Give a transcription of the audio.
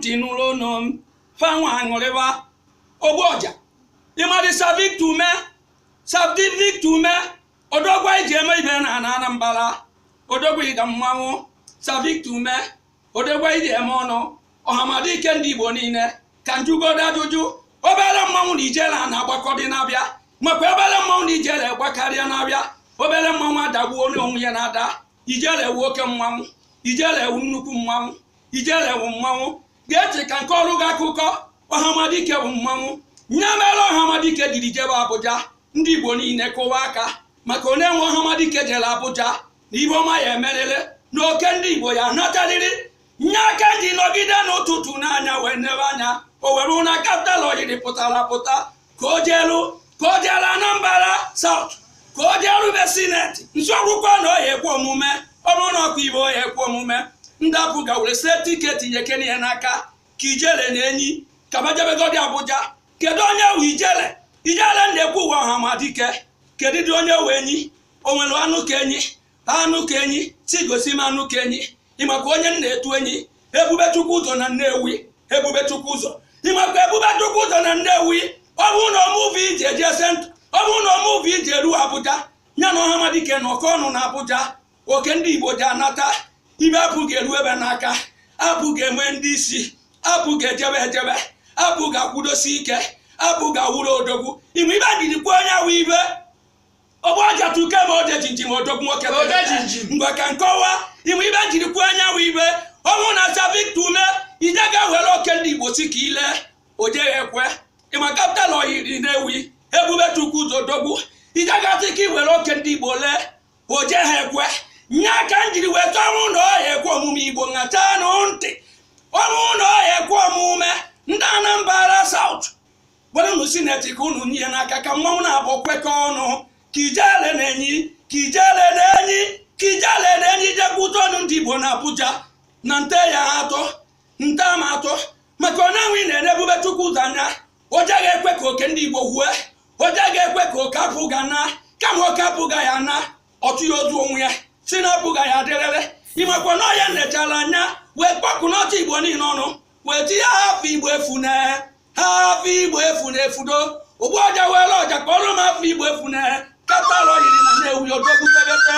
ntị n'ụlọ ọnụ m fanwa aṅụrịwa. Ogbu ọja, ịmadị Sir Victor Umeh, Sir Victor Umeh, odogwu anyị ji eme ibe na ana Anambra, odogwu ịga mmanwụ. Sir Victor Umeh, odogwu anyị ji eme ọnụ, ọhamadike ndị Igbo niile. Ka njụgodo ajụjụ, obere mmanwụ na ijele a na-agbakọ dị na-abịa, makwa obere mmanwụ na ijele gbakarịa na-abịa. Obere mmanwụ adagbuo onye onwe ya na-ada. Ijele wu oke mmanwụ, ijele wu nnukwu mmanwụ, ijele wu mmanwụ. Gee ka nke ọrụ gị akụkọ. Ọhamadike bụ mmanwụ. Nye mere ọhamadike jiri jebe Abuja, ndị Igbo niile kụwa aka maka onye nwe ọhamadike jere Abuja na ibe ọma ya emerere na oke ndị Igbo ya natarịrị. Nye aka ji nọgide n'ụtụtụ n'anya wee nebe anya, o were na Capital Oil pụtara apụta ka o jelu, ka o jelu Anambra South, ka o jelu be Senate. Nsọrụkwa na ọ ya ekwe omume. Ọ bụrụ na ọkụ ibe ọ ya ekwe omume, ndị apụga were see ticket nyekene ya n'aka ka ijele na enyi ka bajebegodi Abuja. Kedu onye wu ijele? Ijele na-ekwu ụwa ọhamadike. Kedu dị onye wu enyi? O nwere anụ ka enyi, anụ ka enyi si gosi m anụ ka enyi. Ịmakwa onye m na-etu enyi? Ebube Chukwu ụzọ na Nnewi. Ebube Chukwu ụzọ, ịmakwa Ebube Chukwu ụzọ na Nnewi. Ọ bụrụ na omuvi iji eje sent, ọ bụrụ na omuvi iji eru Abuja, ya na ọhamadike na ọkọ ọnụ na Abuja, oke ndị Igbo ji anata ibe apụ ga-eru ebe n'aka, apụ ga-enwe ndị isi, apụ ga-ejebe ejebe, apụ ga-akwụdosi ike, apụ ga-awụrụ odogwu. Ime ibe njirikwa onye awụ ibe ogbu ọja tuke ma ode jinjim odogwu nwoke. Ode jinjim. Ngwa ka nkọwa ime ibe njirikwa onye awụ ibe ọnwụ na Sir Victor Umeh. Ije ga-ewere oke ndị Igbo si ka ile ojeghị ekwe. Ịma Capital Oil na-ewi Ebube Chukwu ụzọ odogwu. Ije ga-asị ka i were oke ndị Igbo lee, oje ha ekwe. Nye aka njiri wee tọọ ọnwụ na ọya ekwe omume. Igbo ṅachanụ ntị, ọnwụ na ọya ekwe omume. Ndị Anambra South, werenụ Senate ka unu nye n'aka ka mmanwụ na-abụ kwekọ ọnụ, ka ijele na-enyi, ka ijele na-enyi, ka ijele na-enyi jekwute ọnụ ndị Igbo na Abuja na nte ya atọ nte ama atọ, maka onye nwe na-ene Ebube Chukwu ụzọ anya. Oje ga-ekwe ka oke ndị Igbo hue, oje ga-ekwe ka oke apụga na kama oke apụga ya na ọtụ ya ozu onwe ya si na apụga ya adịrịrị. Ịmakwa na ọya nechara anya wee kpọkụ n'ọtụ Igbo niile ọnụ wee tinye afọ Igbo efu na afọ Igbo efu na efudo. Ogbu ọja were ọja kpọrọ m afọ Igbo efu na Capital Oil na Nnewi odogwu tegete.